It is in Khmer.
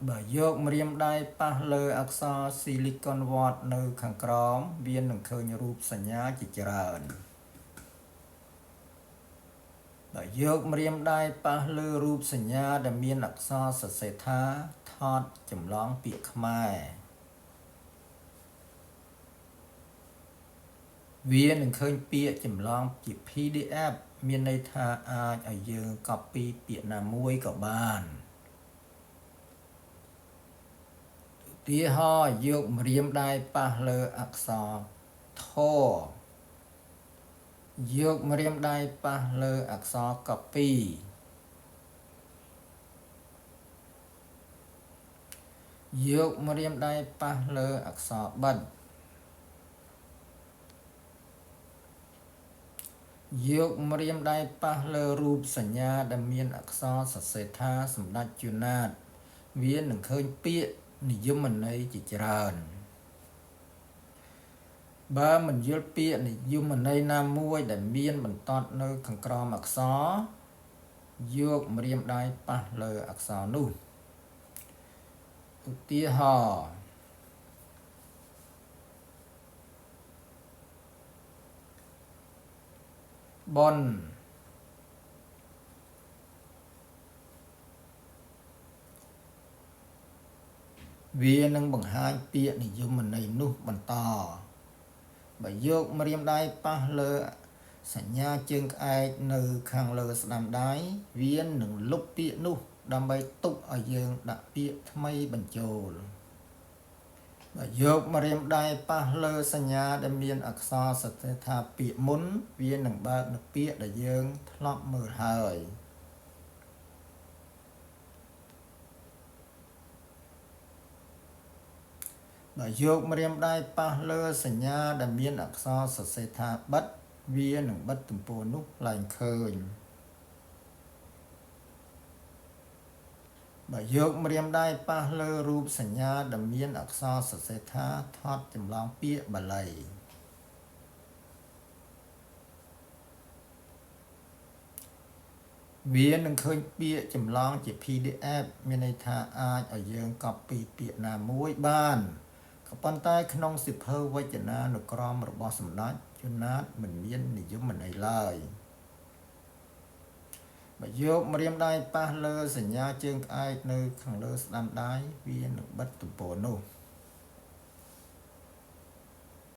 បើយកម្រាមដៃប៉ះលើអក្សរស៊ីលីកុនវត្តនៅខាងក្រោមវានឹងឃើញរូបសញ្ញាជាច្រើនបើយកម្រាមដៃប៉ះលើរូបសញ្ញាដែលមានអក្សរសរសេរថាថតចម្លងពាក្យខ្មែរវានឹងឃើញពាក្យចម្លងជា PDF មានន័យថាអាចឲ្យយើង copy ពាក្យណាមួយក៏បានឧទាហរណ៍យកម្រាមដៃប៉ះលើអក្សរធយកម្រាមដៃប៉ះលើអក្សរ copy យកម្រាមដៃប៉ះលើអក្សរបិទយកម្រាមដៃប៉ះលើរូបសញ្ញាដែលមានអក្សរសរសេរថាសម្ដេចជួនណាតវានឹងឃើញពាក្យនិយមន័យជាច្រើនបើមិនយល់ពាក្យនិយមន័យណាមួយដែលមានបន្ទាត់នៅខាងក្រោមអក្សរយកម្រាមដៃប៉ះលើអក្សរនោះឧទាហរណ៍បុណ្យវានឹងបង្ហាញពាក្យនិយមន័យនោះបន្តបើយកម្រាមដៃប៉ះលើសញ្ញាជើងក្អែកនៅខាងលើស្ដាំដៃវានឹងលុបពាក្យនោះដើម្បីទុកឲ្យយើងដាក់ពាក្យថ្មីបញ្ចូលបើយកម្រាមដៃប៉ះលើសញ្ញាដែលមានអក្សរសរសេរថាពាក្យមុនវានឹងបើកនូវពាក្យដែលយើងធ្លាប់មើលហើយបើយកម្រាមដៃប៉ះលើសញ្ញាដែលមានអក្សរសរសេរថាបិទវានឹងបិទទំព័រនោះឡើងឃើញបើយកម្រាមដៃប៉ះលើរូបសញ្ញាដែលមានអក្សរសរសេរថាថតចម្លងពាក្យបាលីវានឹងឃើញពាក្យចម្លងជា PDF មានន័យថាអាចឲ្យយើង copy ពាក្យណាមួយបានក៏ប៉ុន្តែក្នុងសៀវភៅវចនានុក្រមរបស់សម្ដេចជួនណាតមិនមាននិយមន័យឡើយបើយកម្រាមដៃប៉ះលើសញ្ញាជើងក្អែកនៅខាងលើស្ដាំដៃវានឹងបិទទំព័រនោះ